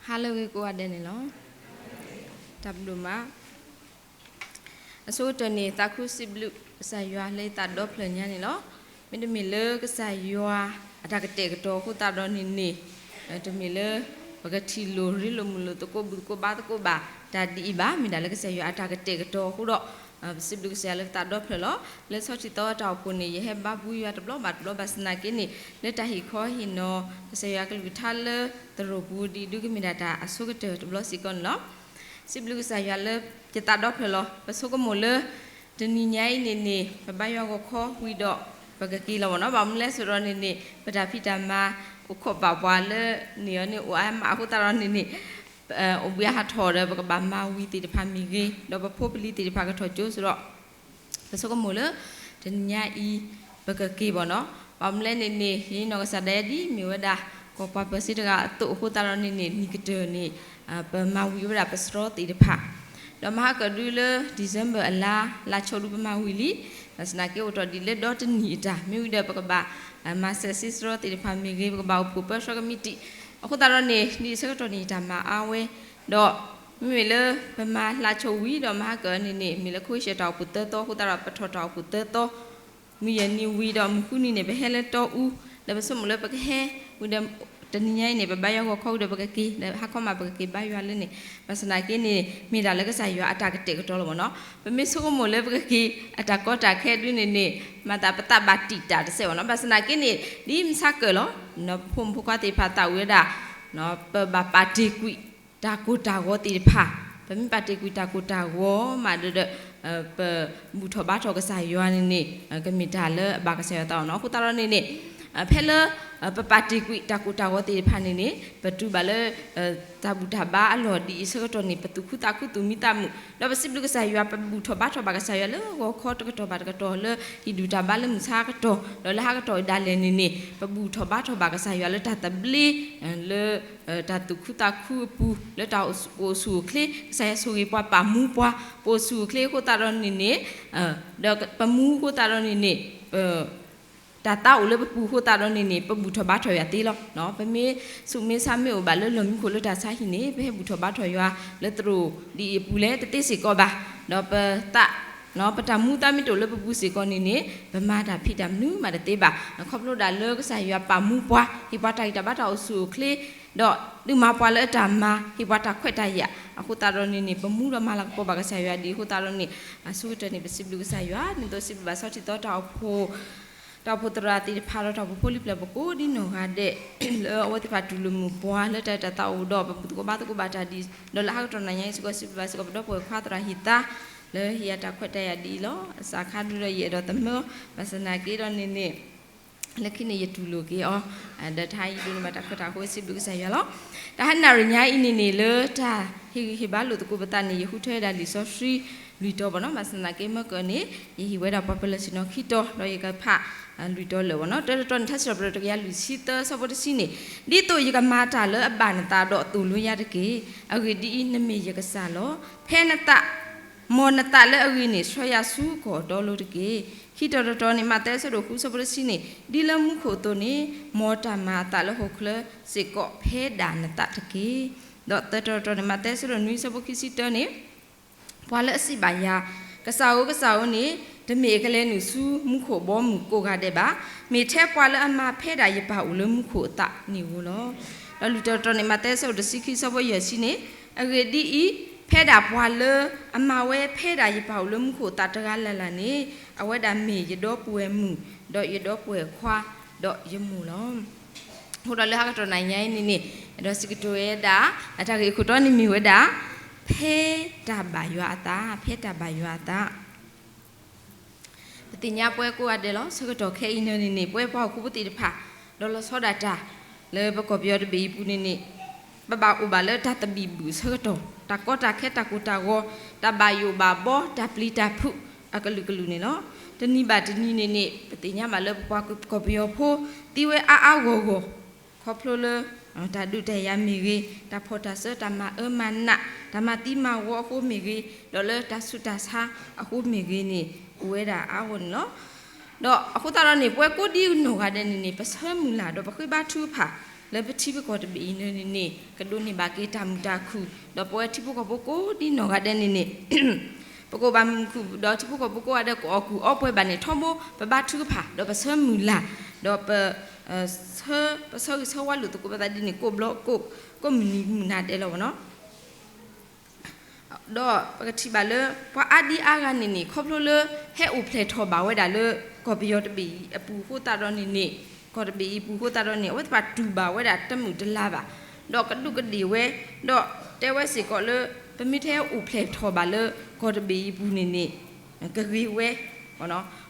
ဟါလၢအဂ့ၤကိးဂၤဒဲးန့ၣ်လီၤ. တၢ်ဘျုးမး. အဆိကတၢၢ်န့ၣ် သးခုစံးဘျုးကစၢ်ယွၤလၢယသးဒီဖျၢၣ်ညါန့ၣ်လီၤ. မ့တမ့ၢ်လၢကစၢ်ယွၤအတၢ်ကတဲာ်ကတီၤအဃိသတးဒီးန့ၣ်န့ၣ်, တမ့ၢ်လၢ ပကထံၣ်လိာ်ရ့လိာ်မုာ်လိာ်သကိးဘုၣ်သကိးဘါသကိးဘၣ်တၢ်ဒ်အံၤဘၣ်. မ့ၢ်ဒၣ်လၢကစၢ်ယွၤအတၢ်ကတဲာ်ကတီၤအဃိဒီး ပစံးဘျုးကစၢ်ယွၤလၢပသးဒီဖျၢၣ်လီၤ. လၢဆီထံးသီတၢ်အိၣ်ဖှိၣ်န့ၣ် ယဟဲဘါဘှံးယွၤတဘျီဘၣ်တဘျီဘၣ်ဆၣ်သနာ်က့န့ၣ် လၢတၢ်ဟ့ၣ်ခီဟ့ၣ်နီၤ ကစၢ်ယွၤကလုၢ်ကထါလၢသရိာ်ပူၤဒ်ဒုကမ့ၢ်ဒၣ်တၢ်အဆိကတၢၢ်တဘျီစ့ၢ်ကီးန့ၣ်လီၤ. စံးဘျုးကစၢ်ယွၤလၢယသးဒီဖျၢၣ်လီၤ. ပဆိကမိၣ်လၢ တနံၤညါအံၤန့ၣ်န့ၣ် ပဘါယွၤဂီၤခီဝံၤဒီး ပကက့ၤလီၤမ့ၢ်နီၤ. ဘၣ်မနုၤလဲၣ်ဆိုတော့န့ၣ်န့ၣ် ပတၢ်ဖံးတၢ်မၤ အိၣ်ခိးပာ်ပှၤလၢန့ၣ်အီၤန့ၣ် အိၣ်အါမးအဃိသတးဒီးန့ၣ်န့ၣ် အိၣ်ဘှံးအဟးထီၣ်ဒီး ပကဘၣ်မၤဝံၤသ့ၣ်တဖၣ်မ့ၢ်ဂ့ၤ, ဒီးပဖိပလံၤသ့ၣ်တဖၣ်ကထီၣ်ကၠိစ့ၢ်ဒီး ပဆိကမိၣ်လၢ တနံၤညါအံၤ ပကက့ၤဘၣ်နီၤ. ဘၣ်မနုၤလဲၣ်န့ၣ်န့ၣ် ယနီၢ်ကစၢ်ဒၣ်ယဲဒ်မ့ၢ်ဝဲဒၣ် ကီၢ်ပှၤပၢၤစ့တဂၤအသိးအဃိသတးဒီးန့ၣ်န့ၣ် နံၣ်ကတၢၢ်န့ၣ် ပမၤဝံၤဝဲဒၣ်ပစရီသ့ၣ်တဖၣ် ဒီးမဟါကၢၣ်ဒုလၢ December အလါ လါဆိဒုပမၤဝံၤလံ. ဘၣ်ဆၣ်သနာ်က့အိၣ်ထီၣ်ဒ်လၢဒီတနံၣ်အတၢ် မ့ၢ်ဝံၤဒီးပကဘၣ် မၤစဲးစ့စရီသ့ၣ်တဖၣ်မ့ၢ်ဂ့ၤ, ပကဘၣ်အိၣ်ဖှိၣ်ပၢဆှၢကမံးတံာ် အဃိသတးဒီးန့ၣ် ဒ်အံၤဆၢကတီၢ်န့ၣ် ယတၢ်မၤအါဝဲ ဒီး မ့မ့ၢ်လၢပမၤလါဆိဝံၤဒီး မဟါကၢၣ်န့ၣ်န့ၣ် မ့ၢ်လၢခိၣ်ဆဲးတၢ်အိၣ်ဖှိၣ်သၢသီအဃိသတးဒီး ပထီၣ်တၢ်အိၣ်ဖှိၣ်သၢသီ မုၢ်ယဲၢ်နံၤဝံၤဒီး မုၢ်ဃုနံၤန့ၣ် ပဟဲလၢတီအူ ဒီးပဆိကမိၣ်လၢပကဟဲဝံၤဒီး တနံၤညါအံၤန့ၣ် ပဘါယွၤဂီၤခီဝံၤဒီးပကက့ၤ ဒီးဟါခီမးပကက့ၤဘါယွၤလၢန့ၣ်. ဘၣ်ဆၣ်သနာ်က့န့ၣ် မ့ၢ်ဒၣ်လၢကစၢ်ယွၤအတၢ်ကတဲာ်ကတီၤလီၤမ့ၢ်နီၤ. ပမ့ၢ်ဆိကမိၣ်လၢပကက့ၤ အတၢ်ကီတၢ်ခဲဒုန့ၣ်န့ၣ် မၤသးပသးဘၣ်တံာ်တာ်တစဲးမ့ၢ်နီၤ. ဘၣ်ဆၣ်သနာ်က့န့ၣ် ဒ်မဆါကၢၣ်လီၤ ပဖိမုၣ်ဖိခွါသ့ၣ်တဖၣ်သးဝံၤဝဲဒၣ် ပဘၣ်ပာ်တ့ၢ်ကွံာ် တၢ်ကိၢ်တၢ်ဂီၤသ့ၣ်တဖၣ်, ပမ့ၢ်ပာ်တ့ၢ်ကွံာ်တၢ်ကိၢ်တၢ်ဂီၤမးဒီး ပဘူၣ်ထီၣ်ဘါထီၣ်ကစၢ်ယွၤန့ၣ်န့ၣ် ကမ့ၢ်တၢ်လၢအဘၣ်ကစၢ်ယွၤသးအီၤနီၤ. အဃိသတးဒီးန့ၣ်န့ၣ် ဖဲလၢ ပပာ်တ့ၢ်ကွံာ်တၢ်ကိၢ်တၢ်ဂီၤသ့ၣ်တဖၣ်န့ၣ်န့ၣ် ပတူၢ်ဘၣ်လၢ တၢ်ဘူၣ်တၢ်ဘါအလီၢ်ဒ်အံၤဆၢကတီၢ်န့ၣ် ပသူၣ်ခုသးခုသူၣ်မံသးမုာ် ဒီးပစံးဘျုးကစၢ်ယွၤ ပဘူၣ်ထီၣ်ဘါထီၣ်ဘၣ်ကစၢ်ယွၤလၢဂီၤခီတကတီၢ်ဘၣ်တကတီၢ် လၢဟံၣ်ဒူၣ်တၢ်ဘါလၢမုၢ်ဆါကတီၢ် ဒီးလၢဟါကတီၢ်ဒၣ်လဲာ်န့ၣ်န့ၣ် ပဘူၣ်ထီၣ်ဘါထီၣ်ဘၣ်ကစၢ်ယွၤလၢတၢ်သဘျ့ လၢ တၢ်သူၣ်ခုသးခုအပူၤ လၢတၢ်အိၣ်ဆူၣ်အိၣ်ချ့ ကစၢ်ယွၤဆိၣ်ဂ့ၤပှၤပာ်မူပှၤ ပအိၣ်ဆူၣ်အိၣ်ချ့အဃိသတးဒီးန့ၣ်န့ၣ် ဒီးပမူအဃိသတးဒီးန့ၣ်န့ၣ် တၢ်သးအိၣ်လၢပပူၤအဃိသတးဒီးန့ၣ်န့ၣ် ပဘူၣ်ထီၣ်ဘါထီၣ်ယွၤသ့လီၤ. ပမ့ၢ်ဆူၣ်မ့ၢ်ဆါမ့ၢ်အိၣ်ဘၣ်လၢလီၢ်မံခိၣ်လၢတၢ်ဆါဟံၣ်န့ၣ် ပဟဲဘူၣ်ထီၣ်ဘါထီၣ်ယွၤလၢသရိာ်ဒ်အံၤအပူၤလဲၣ် တသ့စ့ၢ်ကီးဘၣ်. ဒီးပသး ပတၢ်မူသးမ့ၢ်တအိၣ်လၢပပူၤစ့ၢ်ကီးန့ၣ်န့ၣ် ပမၤတၢ်ဖံးတၢ်မနုၤမးတသ့ဘၣ်. ခီဖျိဒၣ်လၢကစၢ်ယွၤပာ်မူပှၤ ဟ့ၣ်ပှၤတၢ်ဂံၢ်တၢ်ဘါတၢ်အိၣ်ဆူၣ်အိၣ်ချ့ ဒီးဒုးမၤပှၤလၢအတၢ်မၤ ဟ့ၣ်ပှၤတၢ်ခွဲးတၢ်ယာ် အဃိသတးဒီးန့ၣ်န့ၣ် ပမူဒီးမၤလၤကပီၤဘၣ်ကစၢ်ယွၤဒ်အဃိသတးဒီးန့ၣ် အဆိကတၢၢ်န့ၣ် ပစံးဘျုးကစၢ်ယွၤ ဒ်သိးစံးဘျုးဘၣ်ဆီထံသီတၢ်အိၣ်ဖှိၣ် တၢ်အိၣ်ဖှိၣ်သရၣ်သ့ၣ်တဖၣ်ဒီးတၢ်အိၣ်ဖှိၣ်ဖိလံၤပျၢၤပကိးဒ်နီၢ်ဂၤဒဲး လၢအဝဲသ့ၣ်တဖၣ်တူၢ်လိာ်မုာ်ပှၤလၢတၢ်အဲၣ်တၢ်သးအိၣ်ဒီး ပဘူၣ်သကိးဘါသကိးဘၣ်တၢ်ဒ် ဒီးလၢဟါကတီၢ်နၤညါအံၤစ့ၢ်ကီး စံးဘျုးဘၣ်စ့ၢ်ကီး ပဒီပုၢ်ဝဲၢ်ခွါသရၣ်ဟံၣ်သါ လၢဟ့ၣ်ယၤတၢ်ခွဲးတၢ်ယာ်ဒ်အံၤလီၤ. အစးခါဒုဒီးယအဲၣ်ဒိးသမၢ ဘၣ်ဆၣ်သနာ်က့ဒီးန့ၣ်န့ၣ် လၢခံန့ၣ်ယတူၢ်လိာ်က့ၤအီၤ ဒီးတဟါအံၤဒုန့ၣ်ဘၣ်တၢ်ခွဲးတၢ်ယာ်အဃိ စံးဘျုးကစၢ်ယွၤလီၤ. တဟါနၣ်ရံၣ်ညါအံၤန့ၣ်န့ၣ် လၢတၢ်ဟ့ၣ်ဂံၢ်ဟ့ၣ်ဘါလိာ်သကိးပသးန့ၣ် ယဃုထၢဝဲဒၣ်လံာ်စီဆှံ လွံၢ်တီၤဘၣ်နီၤ. ဘၣ်ဆၣ်သနာ်က့မၢကၢၢ်န့ၣ် ယဟ့ၣ်ဝဲဒၣ်ပှၤပလၢၢ်ဆ့ၣ်နီၤခံတီၤ ဒီးယကဖး လွံၢ်တီၤလၢာ်ဘၣ်နီၤ. တၢတတီၤန့ၣ် ထါစံးထီၣ်ပတြၢၤတကယၤလွံၢ်ဆံသၢ ဆၢဖိတဆံန့ၣ် ဒ်သိးယကမၤတၢ်လၢအဘၣ်နသးဒီးသိၣ်လိယၤတက့ၢ်. အဂ့ၢ်ဒ်အံၤ, နမ့ၢ်ယကစၢ်လီၤ. ဖဲနသး မ်နသးလၢအဂ့ၤန့ၣ် ဆှၢယၤဆူကီၢ်အတီအလိၤတက့ၢ်. ခံတီၤတတီၤန့ၣ် မးသဲအဆၢဒိၣ်ဃုဆၢဖိတဆံန့ၣ် ဒ်လၢမူခိၣ်အသိးန့ၣ် မ်တၢ်မၤအသးလၢဟီၣ်ခိၣ်ချၢစ့ၢ်ကီးဖဲဒၣ်နသးတက့ၢ်. ဒီးသၢတီၤတတီၤန့ၣ် မးသဲအဆၢဒိၣ်နွံဆၢဖိခံဆံတၢန့ၣ် ပှၤလၢအစံးဘၣ်ယၤ, ကစၢ်ဧၢ, ကစၢ်ဧၢန့ၣ် တမ့ၢ်အကလဲၤနုာ်ဆူမူခိၣ်အဘီအမုၢ်ကိးဂၤဒဲးဘၣ်. မ့ၢ်ထဲပှၤလၢအမၤဖဲဒၣ်ယပၢ်အိၣ်လၢမူခိၣ်အသးန့ၣ်ဧိၤလီၤ. ဒီးလွံၢ်တီၤတတီၤန့ၣ် မးသဲအဆၢဒိၣ်တဆံခံဆၢဖိယဲၢ်ဆံန့ၣ်, အဂ့ၢ်ဒ်အံၤ, ဖဲဒၣ်ပှၤလၢအမၤဝဲဖဲဒၣ်ယပၢ်အိၣ်လၢမူခိၣ်အသးတဂၤလၢ်လၢ်န့ၣ်, အဝဲဒၣ်မ့ၢ်ယဒီပုၢ်ဝဲၢ်မုၣ်, ဒီးယဒီပုၢ်ဝဲၢ်ခွါ, ဒီးယမိၢ်လီၤ. အဃိဒီးလၢဟါကတီၢ်နၤညါအံၤန့ၣ်န့ၣ်, အဲၣ်ဒိးစံးကတိၤဝဲဒၣ်, အတၢ်ဂ့ၢ်အခိၣ်တီန့ၣ်မ့ၢ်ဝဲဒၣ်, ဖဲတၢ်ဘၣ်ယွၤအသး, ဖဲတၢ်ဘၣ်ယွၤအသး. ပသ့ၣ်ညါပဝဲကိးဂၤဒဲးလီၤ. ဆၢကတီၢ်ခဲအံၤန့ၣ်န့ၣ် ပဝဲပှၤဟီၣ်ခိၣ်ဖိသ့ၣ်တဖၣ်, ဒီးလီၤဆီဒၣ်တၢ်, လၢပကီၢ်ပယီၤတဘ့ၣ်အံၤပူၤန့ၣ်န့ၣ်, ပဘၣ်အိၣ်ဘၣ်လၢတၢ်သဘံၣ်ဘုၣ်အဆၢကတီၢ်, တၢ်ကီတၢ်ခဲတၢ်ကိၢ်တၢ်ဂီၤ, တၢ်ဘၣ်ယိၣ်ဘၣ်ဘီ, တၢ်ပျံၤတၢ်ဖုး, အကလုာ်ကလုာ်န့ၣ်လီၤ. တနံၤဘၣ်တနံၤန့ၣ်န့ၣ် ပသ့ၣ်ညါဘၣ်လၢပပှၤကီၢ်ပယီၤဖိ, သံဝဲအါအါဂီၢ်ဂီၢ်, ခီဖျိလၢ တၢ်ဒုးတၢ်ယၤမ့ၢ်ဂ့ၤ, တၢ်ဖီၣ်တၢ်စၢ တၢ်မၤအၢမၤနး, တၢ်မၤသံမၤဝီအဃိမ့ၢ်ဂ့ၤ, ဒီးလၢတၢ်ဆူးတၢ်ဆါအဃိမ့ၢ်ဂ့ၤန့ၣ်, အိၣ်ဝဲဒၣ်အါဂီၢ်န့ၣ်လီၤ. ဒီးအဃိသတးဒီးန့ၣ် ပဝဲကိးဒံနီၢ်ဂၤဒဲးန့ၣ်န့ၣ် ပဆၢမုၢ်လၢ်ဒီးပဃ့ဘါထုကဖၣ် လၢပထံပကီၢ်တဘ့ၣ်အံၤန့ၣ်န့ၣ် ကဒိးန့ၢ်ဘၣ်က့ၤတၢ်မုာ်တၢ်ခုၣ်, ဒီးပဝဲထံဖိကီၢ်ဖိကိးဒ်နီၢ်ဂၤဒဲးန့ၣ်န့ၣ် ပကအိၣ်ဘၣ်မုာ်မုာ်ခုၣ်ခုၣ်, ဒီးထံဖိကီၢ်ဖိကိးဂၤဒဲး ကအီၣ်ကူၣ်အီပှဲၤဘၣ်န့ၣ် ထီဘိပဘါထုကဖၣ်, ဒီးပဆၢမုၢ်လၢ်, ဒီးပ ဆၢ ပဆၢဂ့ၤဆၢဝါလိာ်သကိးပသးဒ်န့ၣ် ကိးဘျီကိး ကိးမုၢ်နံၤမုၢ်နၤဒဲးလီၤဘၣ်နီၤ. ဒီးပကထံၣ်ဘၣ်လၢ ပှၤအါဒံအါဂၤန့ၣ်န့ၣ် ခီဖျိလၢ ဟဲအိၣ်ဖျဲၣ်ထီၣ်ဘၣ်ဝဲဒၣ်လၢ ကီၢ်ပယီၤတဘ့ၣ်အံၤအပူၤအဃိသတးဒီးန့ၣ်န့ၣ်, ကီၢ်တဘ့ၣ်အံၤအပူၤအဃိသတးဒီးန့ၣ် အဝဲသ့ၣ်တဖၣ်တူၢ်ဘၣ်ဝဲဒၣ်တမုာ်တလၤဘၣ်, ဒီးကဒူးကဒ့ၣ်ဝဲ, ဒီးတဲဝဲစ့ၢ်ကီးလၢ ပမ့ၢ်တဟဲအိၣ်ဖျဲၣ်ထီၣ်ဘၣ်လၢ ကီၢ်တဘ့ၣ်အံၤအပူၤန့ၣ်န့ၣ် ကဂ့ၤဝဲ ပှ